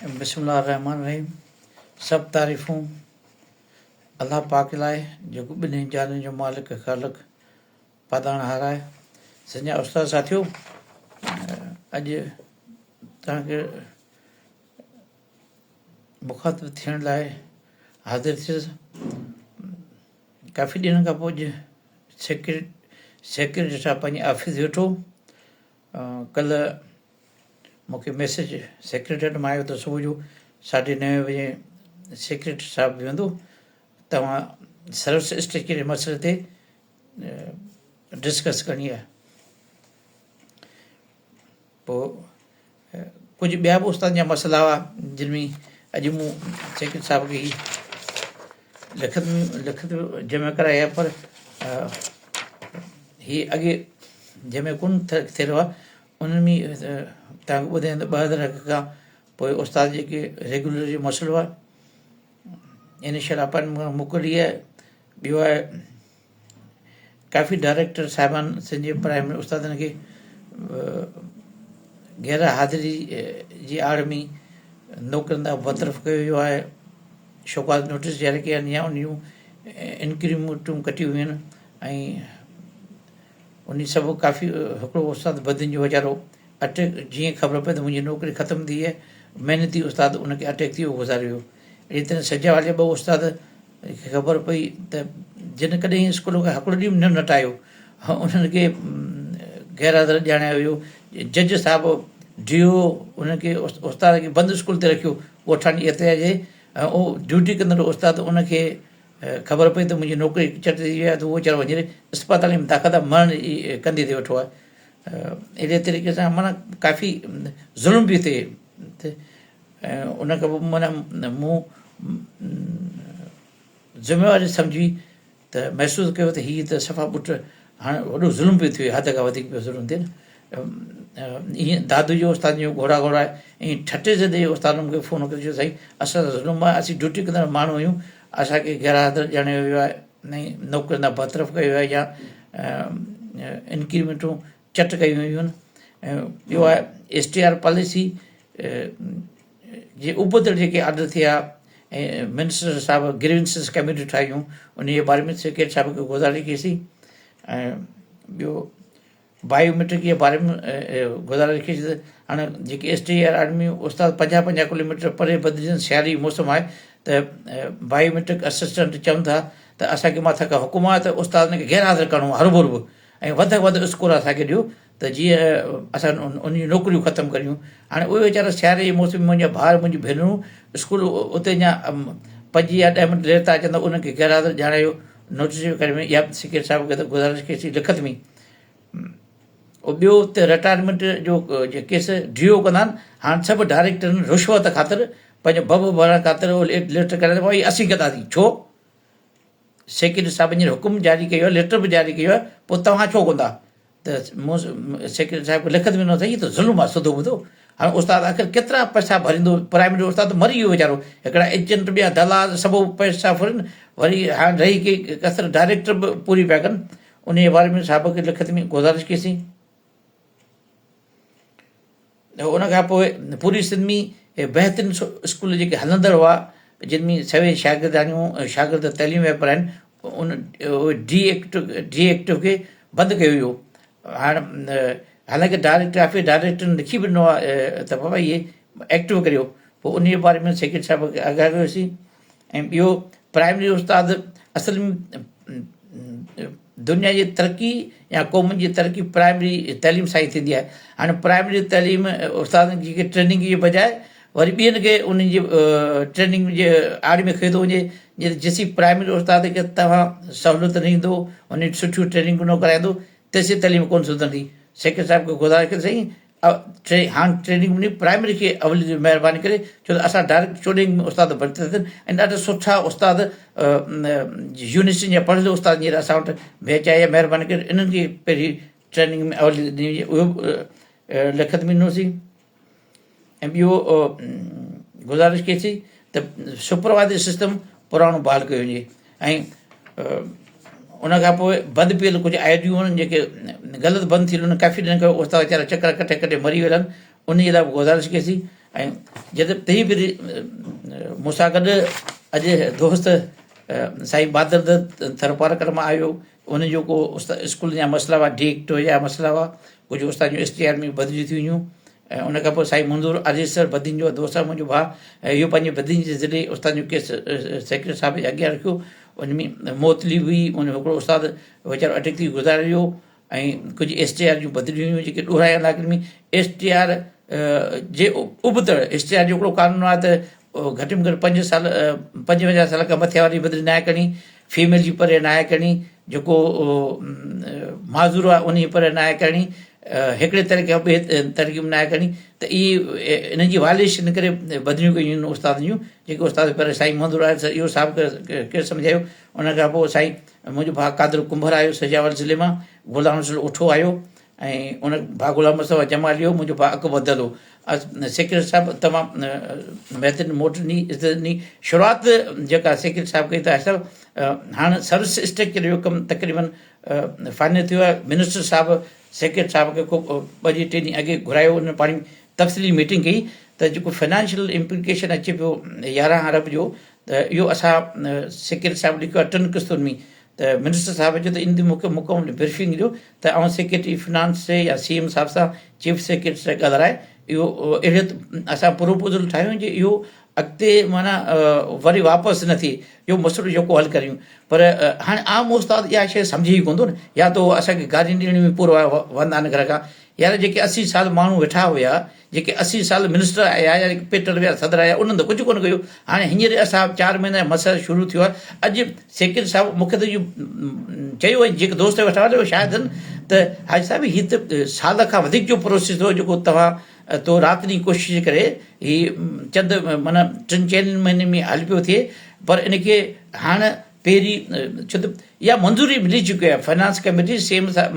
بسم الله الرحمٰن الرحيم سڀ تعريفون الله پاڪ لاء جيڪو ٻنهي جهانن جو مالڪ خالق پالڻهار آهي. سنجا استاد ساٿيو اڄ توهان کي مخاطب ٿيڻ لاء حاضر ٿيس. ڪافي ڏينهن کان پوء اڄ سيڪريٽري صاحب پنهنجي آفيس ويٺو. ڪلهه مون کي ميسيج سيڪريٽريٽ مان آيو ته صبح جو ساڍي نوين بجي سيڪريٽري صاحب ويندو توهان سروس اسٽرڪچر جي مسئلي تي ڊسڪس ڪرڻي آهي. پوء ڪجهه ٻيا به استادن جا مسئلا هئا جن ۾ اڄ مون سيڪريٽري صاحب کي هي لکت لکت جمع ڪرائي آهي پر هي اڳي جنهن ۾ ڪونه ٿيل هئا انهن ۾ تان کي ٻڌايان ته 2001 کان پوء استاد جيڪي ريگولر جو مسئلو آهي انيشل اپائنٽمينٽ موڪلي آهي ٻيو آهي ڪافي ڊائريڪٽر صاحبان سنڌ جي پرائمري استادن کي غير حاضري جي آڙ ۾ نوڪرين تان برطرف ڪيو ويو آهي شوڪاز نوٽيس جاري ڪيا آهن يا ان جون انڪريمينٽون ڪٽيون ويون آهن ۽ ان سبب ڪافي هڪڙو استاد بدين جو ويچارو اٽيڪ جيئن خبر پئي ته منهنجي نوڪري ختم ٿي آهي محنتي استاد ان کي اٽيڪ ٿي ويو گذاري ويو اهڙي طرح سجاول جا ٻه استاد کي خبر پئي ته جن ڪڏهن اسڪول کي هڪڙو ڏينهن به نه نٽايو انهن کي غير حاضر ڄاڻايو ويو جج صاحب ڊي او انهن کي استاد کي بند اسڪول تي رکيو ڳوٺاڻي احتجاج جي ۽ اهو ڊيوٽي ڪندڙ استاد ان کي خبر پئي ته منهنجي نوڪري چٽ ٿي وئي آهي ته اهو ويچارو وڃي اسپتال ۾ داخل آهي مرڻ جي ڪنڌي تي ويٺو آهي اهڙي طريقي سان معنيٰ ڪافي ظلم به ٿئي ۽ ان کان پوء معنيٰ مون ذميواري سمجهي ته محسوس ڪيو ته هي ته صفا پٽ هاڻي وڏو ظلم پيو ٿئي حد کان وڌيڪ پيو ظلم ٿئي نه ائين دادو جي استادن جو گهوڙا گهوڙا ائين ٺٽي ضلعي جي استادن مون کي فون ڪري چيو سائين اسان سان ظلم آهي اسين ڊيوٽي ڪندڙ ماڻهو آهيون اسان کي غير حاضر ڄاڻايو ويو آهي ۽ نوڪرين تان برطرف ڪيو ويو آهي يا انڪريمينٽون چٽ ڪيون ويون آهن ۽ ٻيو آهي ايس ٽي آر پاليسي جي ابتڙ جيڪي آرڊر ٿيا ۽ منسٽر صاحب گريونسز ڪميٽيون ٺاهيون ان جي باري ۾ سيڪريٽري صاحب کي گذارش ڪئي سين ۽ ٻيو بايو ميٽرڪ جي باري ۾ گذارش ڪئي ته هاڻي جيڪي ايس ٽي آر آرمي استاد پنجاهه پنجاهه ڪلوميٽر پري بدلجن سياري جي موسم آهي ته بايو ميٽرڪ اسسٽنٽ چون ٿا ته اسان کي مٿان کان حڪم آهي ته استادن کي غير حاضر ڪرڻو آهي هروڀرو به ۽ وڌ کان وڌ اسڪور اسان کي ڏيو ته جيئن اسان انهن جون نوڪريون ختم ڪريون. هاڻي اهي ويچارا سياري جي موسم ۾ منهنجا ڀائر منهنجون ڀينرون اسڪول اتي اڃا پنج يا ڏهه منٽ ليٽ ٿا اچن ته انهن کي غير حاضر ڄاڻايو نوٽيس جي ڪري ۾ اها به سيڪريٽري صاحب کي گذارش ڪئي سين لکت ۾ ٻيو ته رٽائرمينٽ جو ڪيس ڊي او ڪندا آهن هاڻ سڀ ڊائريڪٽرن رشوت خاطر پنهنجو ڀڀ ڀرڻ خاطر اهو ليٽر ڪرائي ته ڀائي اسين ڪنداسين ڇو سيڪريٽري صاحب هينئر حڪم جاري ڪيو آهي، ليٽر به جاري ڪيو آهي، پوء توهان ڇو ڪندا؟ ته مون سيڪريٽري صاحب کي لکت ۾ ڏنو ته هي ته ظلم آهي سڌو ٻڌو. هاڻي استاد آخر ڪيترا پئسا ڀريندو، پرائمري استاد ته مري ويو ويچارو، هڪڙا ايجنٽ ٻيا دلال سڀ پئسا ڦرين، وري هاڻي رهي ڪي ڪسر ڊائريڪٽر به پوري پيا ڪن، انهيء باري ۾ صاحب کي لکت ۾ گذارش ڪئي سين. ان کان پوء پوري سنڌ ۾ بهترين اسڪول جيڪي هلندڙ هئا جن ۾ سوين شاگردياڻيون شاگرد تعليم پيا پرائن ان ڊي ايڪٽو ڊي ايڪٽو کي بند ڪيو ويو هاڻ حالانڪه ڊائريڪٽر آفيس ڊائريڪٽر لکي به ڏنو آهي ته بابا اهي ايڪٽو ڪريو پوء ان جي باري ۾ سيڪريٽري صاحب کي آگاهه ڪيوسين ۽ ٻيو پرائمري استاد اصل ۾ دنيا جي ترقي يا قومن جي ترقي پرائمري تعليم سان ئي ٿيندي آهي هاڻي پرائمري تعليم استادن جي ٽريننگ جي بجاء وري ٻين کي انهن جي ٽريننگ جي آڙ ۾ کيو ٿو وڃي جيسين پرائمري استاد کي توهان سهولت نه ڏيندو ان جي سٺيون ٽريننگون نه ڪرائيندو تيسين تعليم ڪونه سڌرندي سيڪريٽري صاحب کي گذارش ڪئي سائين هاڻ ٽريننگ ڏني پرائمري کي اولي ڏيو مهرباني ڪري ڇو ته اسان ڊائريڪٽ چوڏهين ۾ استاد ڀرتي ٿا ٿين ۽ ڏاڍا سٺا استاد يونيورسٽين جا پڙهيل استاد هينئر اسان وٽ بيچ آئي آهي مهرباني ڪري انهن کي پهرين ٽريننگ ۾ اولي ڏني وڃي اهو به لکت ۾ ڏنوسين ۽ ٻيو گذارش ڪئي سي ته سپروائزري سسٽم پراڻو بحال ڪيو وڃي ۽ ان کان پوء بند پيل ڪجهه آء ڊيون آهن جيڪي غلط بند ٿيل آهن ڪافي ڏينهن کان استاد ويچارا چڪر ڪٽي ڪٽي مري ويل آهن ان جي لاء به گذارش ڪئي سي ۽ جڏهن پهرين پهرين مون سان گڏ اڄ دوست سائين بادل ٿرپارڪر مان آيو ان جو ڪو اسڪول جا مسئلا هئا ڊي ايڪٽ جا مسئلا هئا ڪجهه استاد جون ايس ٽي آر ۾ بدليون ٿي هيون ۽ ان کان پوء سائين منظور عزيز سر بدين جو دوست آهي منهنجو ڀاء ۽ اهو پنهنجي بدين جي ضلعي استاد جو ڪيس سيڪريٽري صاحب جي اڳيان رکيو ان ۾ معطلي هئي ان ۾ هڪڙو استاد ويچارو اٽيڪ ٿي گذاري ويو ۽ ڪجهه ايس ٽي آر جون بدليون هيون جيڪي ڏورائي علائقن ۾ ايس ٽي آر جي ابتڙ ايس ٽي آر جو هڪڙو قانون آهي ته گهٽ ۾ گهٽ پنج سال 55 سال کان مٿي واري بدلي ناهي ڪرڻي فيميل جي پري ناهي ڪرڻي جيڪو معذور آهي ان جي پري ناهي ڪرڻي هڪڙي طريقي کان ٻئي طريقي ۾ ناهي ڪرڻي ته اهي انهن جي وائليشن ڪري بدليون ڪيون آهن استادن جون جيڪي استاد پر سائين منظور آهي اهو صاحب ڪير سمجهايو ان کان پوء سائين منهنجو ڀاء قادر ڪنڀر آيو سجاول ضلعي مان، غلام رسول اوٺو آيو ۽ ان ڀاء غلام مصطفيٰ جمالي هو، منهنجو ڀاء اڪبر دلو. سيڪريٽري صاحب تمام بهترين موٽ ڏني، عزت ڏني. شروعات جيڪا سيڪريٽري صاحب ڪئي ته صاحب هاڻ سروس اسٽرڪچر جو ڪم تقريبن فائنل ٿيو آهي. منسٽر صاحب سيڪريٽري صاحب کي ڪو ٻه ڏينهن ٽي ڏينهن اڳي گهرايو، انهن پاڻ تفصيلي ميٽنگ ڪئي ته جيڪو فنانشل امپليڪيشن اچي پيو 11 ارب جو ته اهو اسان سيڪريٽري صاحب لکيو آهي ٽن قسطن ۾ ته منسٽر صاحب چيو ته ان تي مون کي مڪمل بريفنگ ڏيو ته آئون سيڪريٽري فنانس سي يا سي ايم صاحب سان چيف سيڪريٽري سان ڳالهرائي اهو اهڙي اسان پروپوزل ٺاهيون جي اهو اڳتي معنيٰ وري واپس نه ٿئي اهو مسئلو جيڪو حل ڪريون پر هاڻي عام استاد اها شيء سمجهي ئي ڪونه ٿو نه يا ته اسان کي گارين ڏيڻ ۾ پورو وهندا آهن گهر کان يار جيڪي 80 سال ماڻهو ويٺا هيا جيڪي 80 سال منسٽر آيا يا جيڪي پيٽر ويا صدر آيا انهن ته ڪجهه ڪونه ڪيو. هاڻي هينئر اسان چار مهينا جو مسئلو شروع ٿيو آهي. اڄ سيڪريٽري صاحب مون کي ته اهو چيو ۽ جيڪي دوست ويٺا هئا اهي شاهد آهن ته حاجي صاحب هي ته سال کان وڌيڪ جو پروسيس هو جيڪو توهان تو رات ڏينهن ڪوشش ڪري هي چند معنيٰ ٽن چئن مهينن ۾ حل پيو ٿئي پر ان کي هاڻ پهرين ڇو ته اها منظوري ملي چڪي آهي فنانس ڪميٽي سي ايم صاحب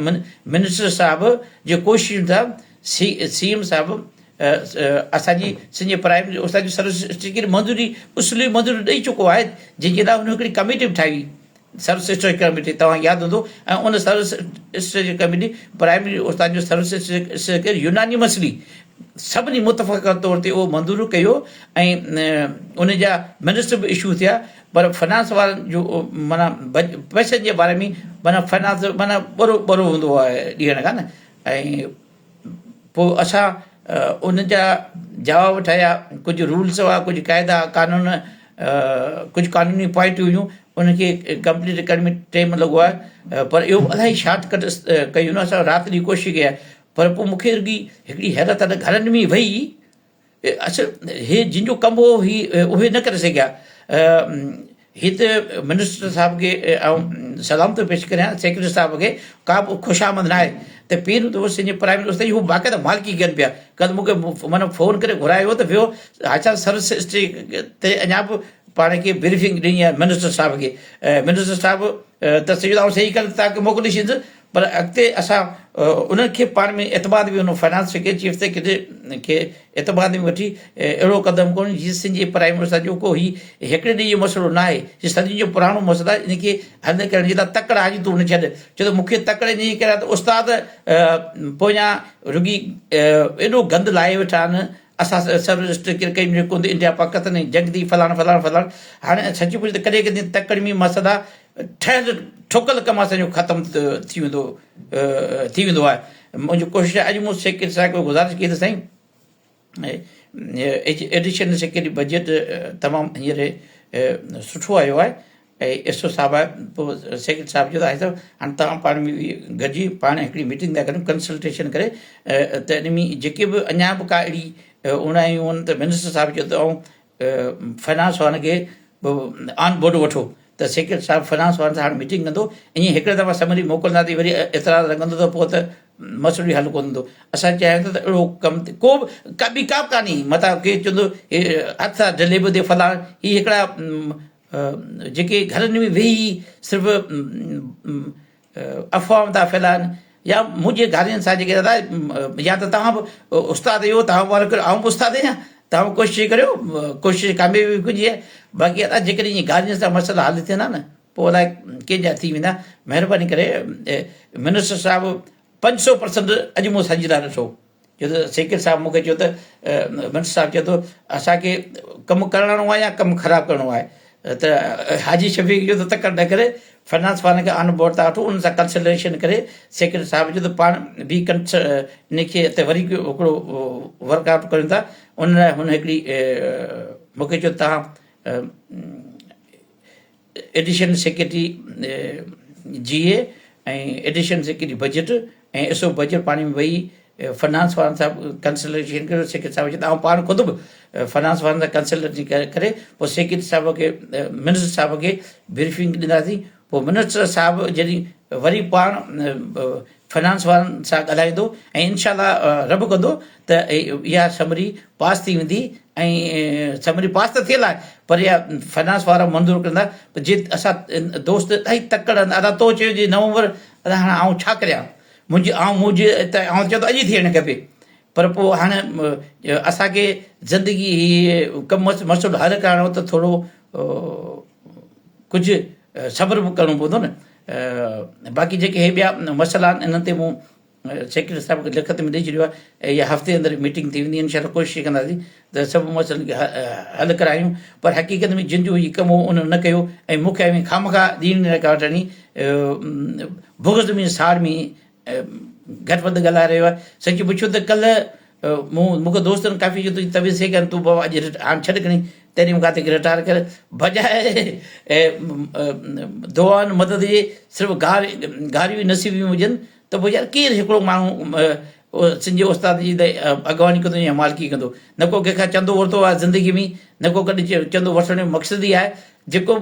منسٽر صاحب جي ڪوششن سان سي سي ايم صاحب اسان جي سنڌ جي پرائمري استاد جي سروس اسٽرڪچر منظوري اصولي منظوري ڏئي چڪو آهي جنهن جي لاء هن هڪڙي ڪميٽي به ٺاهي سروس اسٽرڪچر ڪميٽي توهان کي ياد هوندو ۽ ان سروس اسٽرڪچر ڪميٽي پرائمري استاد جو سروس اسٽرڪچر يونانيمسلي سڀني متفقه طور تي اهو منظور ڪيو ۽ ان جا منٽس به اشو ٿيا پر فنانس وارن جو معنيٰ پئسن جي باري ۾ معنيٰ فنانس معنيٰ ٻرو ٻرو هوندو آهي ڏيڻ کان نه ۽ پوء اسان ان جا جواب ٺاهيا، ڪجهه رولس هئا، ڪجهه قاعدا قانون، ڪجهه قانوني پوائنٽون هيون، ان کي ڪمپليٽ ڪرڻ ۾ ٽيم لڳو آهي پر اهو الاهي شارٽ ڪٽ ڪئي هن اسان رات ڏينهن ڪوشش ڪئي آهي پر پوء مون کي رڳي هڪڙي حيرت آهي ته گهرن ۾ ويهي اصل هي جن جو ڪم هو هي اهي نه ڪري سگهيا. هي ته منسٽر صاحب کي آئون سلام ٿو پيش ڪريان سيڪريٽري صاحب کي ڪا به خوشامد نه آهي ته پهريون دفعو سنڌ جي پرائم منسٽر هو باقاعده مالڪي ڪن پيا ڪل مون کي معنيٰ فون ڪري گهرايو ته ويو حاجي صاحب سروس هسٽري تي اڃا به پاڻ کي بريفنگ ڏني آهي منسٽر صاحب کي منسٽر صاحب ته سيد آئون صحيح ڪري توهان کي موڪلي ڇڏيندس پر اڳتي اسان انهن کي پاڻ ۾ اعتماد به فنانس سيڪريٽري چيف سيڪريٽري کي اعتماد ۾ وٺي اهڙو قدم کڻون جيئن سنڌ جي پرائم منسٽر جو ڪو هي هڪڙي ڏينهن جو مسئلو نه آهي هي صدين جو پراڻو مسئلو آهي ان کي حل ڪرڻ جي لاء تڪڙ حاجي تون نه ڇڏ ڇو ته مون کي تڪڙ ان جي ڪري آهي ته استاد پويان رڳي ايڏو گند لاهي ويٺا آهن اسان سڀ رجسٽر ڪئي ملڪ ڪوندي انڊيا پاڪستان ۽ جنگ ٿي فلاڻ فلاڻ فلاڻ هاڻي سچ پچ ته ڪڏهن ڪڏهن تڪڙ ۾ مسئلا ٺهيل ٺڪل ڪم اسان جو ختم ٿي ويندو ٿي ويندو آهي منهنجي ڪوشش آهي اڄ مون سيڪريٽري صاحب کي گذارش ڪئي ته سائين ايڊيشنل سيڪريٽري بجيٽ تمام هينئر سٺو آيو آهي ۽ ايس او صاحب آهي پوء سيڪريٽري صاحب چيو ته آهي صاحب هاڻي توهان پاڻ ۾ گڏجي پاڻ هڪڙي ميٽنگ ٿا ڪريون ڪنسلٽيشن ڪري ته ان ۾ جيڪي به اڃا به ڪا اهڙي اوڻايون آهن ته منسٽر صاحب چيو ته آئون فنانس وارن کي آن بورڊ وٺو ته سيڪريٽري صاحب فنانس وارن سان هاڻي ميٽنگ ڪندو ائين هڪڙي دفعا سمري موڪلنداسين وري اعتراض لڳندو ته پوء ته مسئلو ئي حل ڪونه ٿيندو اسان چاهيون ٿا ته اهڙو ڪم ڪو به ڪا ٻي ڪا به ڪانهي متان ڪير چوندو هي هٿ سان جلي به ٿئي فلاڻ هي هڪڙا جيڪي گهرن ۾ ويهي صرف افواهون ٿا ڦهلائن يا منهنجي گهارين سان جيڪي دادا يا ته توهان به استاد آهيو توهان به وارو ڪريو آئون به استاد آهيان توهان به ڪوشش ڪريو ڪوشش ڪاميابي به ڪجي باقي ادا جيڪڏهن ائين گارين سان مسئلا حل ٿيندا نه پوء الائي ڪنهن جا ٿي ويندا مهرباني ڪري منسٽر صاحب 500% اڄ مون سنجيده ڏٺو. چيو ته سيڪريٽري صاحب مون کي چيو ته منسٽر صاحب چيو ته اسان کي ڪم ڪرڻو آهي يا ڪم خراب ڪرڻو آهي ته حاجي شفيق چيو ته تڪڙ نه ڪري فنانس وارن کي آن بورڊ ٿا وٺون ان سان ڪنسلٽيشن ڪري سيڪريٽري صاحب چيو ته پاڻ به ڪنس ان کي اتي وري هڪڙو ورڪ آئوٽ ڪريون ٿا ان لاء هن هڪڙي مون کي چيو تهان additional secretary G A ۽ additional secretary budget ۽ S O budget پاڻ ۾ ويهي فنانس وارن سان ڪنسلٽيشن ڪريو سيڪريٽري صاحب چيو ته آئون پاڻ خود به فنانس وارن سان ڪنسلٽيشن ڪري پوء سيڪريٽري صاحب کي منسٽر صاحب کي بريفنگ ڏينداسين پوء منسٽر صاحب جڏهن وري پاڻ فنانس وارن سان ڳالهائيندو ۽ انشاء الله رب ڪندو ته اها سمري پاس ٿي ويندي ۽ سمري پاس ته ٿيل آهي پر اها فنانس وارا منظور ڪندا پر جي اسان دوست الاهي تڪڙ ادا تو چيو جي نومبر ادا هاڻي آئون ڇا ڪريان منهنجي آئون منهنجي ته آئون چيو ته اڄ ئي ٿيڻ کپي پر پوء هاڻي اسانکي زندگي هي ڪم مسئلو حل ڪرائڻو ته ٿورو ڪجهه صبر به ڪرڻو پوندو نه باقي جيڪي هي ٻيا مسئلا آهن انهن تي مون سيڪريٽري صاحب کي لکت ۾ ڏئي ڇڏيو آهي ۽ هفتي اندر ميٽنگ ٿي ويندي انشاء الله ڪوشش ڪنداسين ته سڀ مسئلن کي حل ڪرايون پر حقيقت ۾ جن جو هي ڪم هو انهن نه ڪيو ۽ مون کي اوهين خامخواه ڏيڻ رڪاوٽ هڻي بغض ۾ ساڙ ۾ گهٽ وڌ ڳالهائي رهيو آهي سچ پڇو ته ڪلهه مون مون کي دوستن ڪافي چيو تنهنجي طبيعت صحيح ڪانهي تون بابا اڄ هاڻ ڇڏ کڻي تعليم کاتي کي رٽائر ڪر بجاء دعائن مدد جي صرف گار گاريون ئي نصيب ۾ هجن ته پوء يار ڪير هڪڙو ماڻهو سنڌ جي استاد جي اڳواڻي ڪندو يا مالڪي ڪندو نه ڪو ڪنهن کان چندو ورتو آهي زندگي ۾ نه ڪو ڪڏهن چندو وٺڻ جو مقصد ئي آهي جيڪو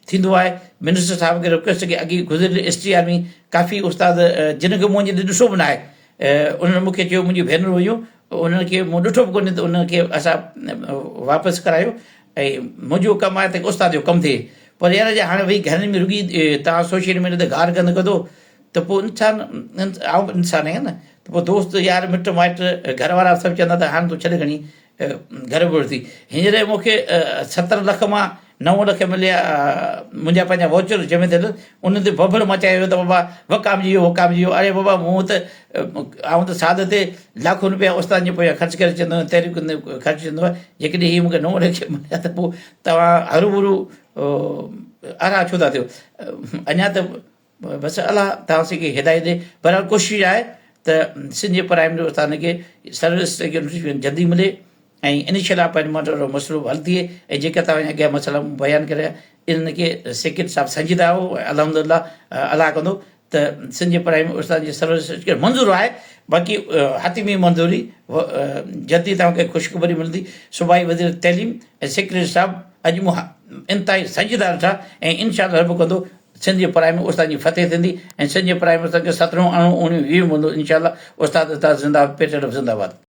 ٿيندو آهي منسٽر صاحب کي رڪويسٽ ڪئي اڳي گذريل ايس ٽي آر ۾ ڪافي استاد جن کي مون ڏٺو به ناهي انهن مون کي چيو منهنجون ڀينرون هيون انهن کي مون ڏٺو به ڪونهي ته انهن کي اسان واپس ڪرايو ۽ منهنجو ڪم آهي ته استاد جو ڪم ٿئي پر يار جي هاڻي ويهي گهرن ۾ رڳي توهان سوشل ميڊيا تي گار گند ڪندو ته پوء انسان آئون به انسان آهيان نه ته پوء دوست يار مٽ مائٽ گهر وارا سڀ چوندا ته هاڻي تون ڇڏ کڻي گهر به ٿي هينئر مون کي 70 لک مان 9 لک مليا منهنجا پنهنجا ووچر جمع ٿيل انهن تي ڀڀڙ مچايو ويو ته بابا وڪامجي ويو وڪامجي ويو اڙي بابا مون ته آئون ته سال تي لاکون روپيا استادن جي پويان خرچ ڪري چوندو آهيان تحريڪن تي خرچ ٿيندو آهي جيڪڏهن هي مون کي 9 لک مليا ته پوء توهان هروڀرو ارها ڇو ٿا ٿيو اڃا ته بس الله توهان سين کي هدايت ڏي بهرحال ڪوشش آهي ته سنڌ جي پرائمري استادن کي سروس نوٽيفڪيشن جلدي ملي ۽ انشاء الله اپائنٽمينٽ وارو مسئلو به حل ٿئي ۽ جيڪا توهان جا اڳيان مسئلا مون بيان ڪريا انهن کي سيڪريٽري صاحب سنجيده هو الحمد لله الله ڪندو ته سنڌ جي پرائمري استادن جي سروس سرٽيفڪيٽ منظور آهي باقي حتمي منظوري جلدي توهان کي خوشخبري ملندي صوبائي وزير تعليم ۽ سيڪريٽري صاحب اڄ مون انتهائي سنجيده ڏٺا ۽ انشاء الله رب ڪندو سنڌ جي پرائمري استادن جي فتح ٿيندي ۽ سنڌ جي پرائمري استادن کي سترهون ارڙهون اوڻيهون ويهون ملندو انشاء الله استاد استاد زنده پيٽ زنده باد.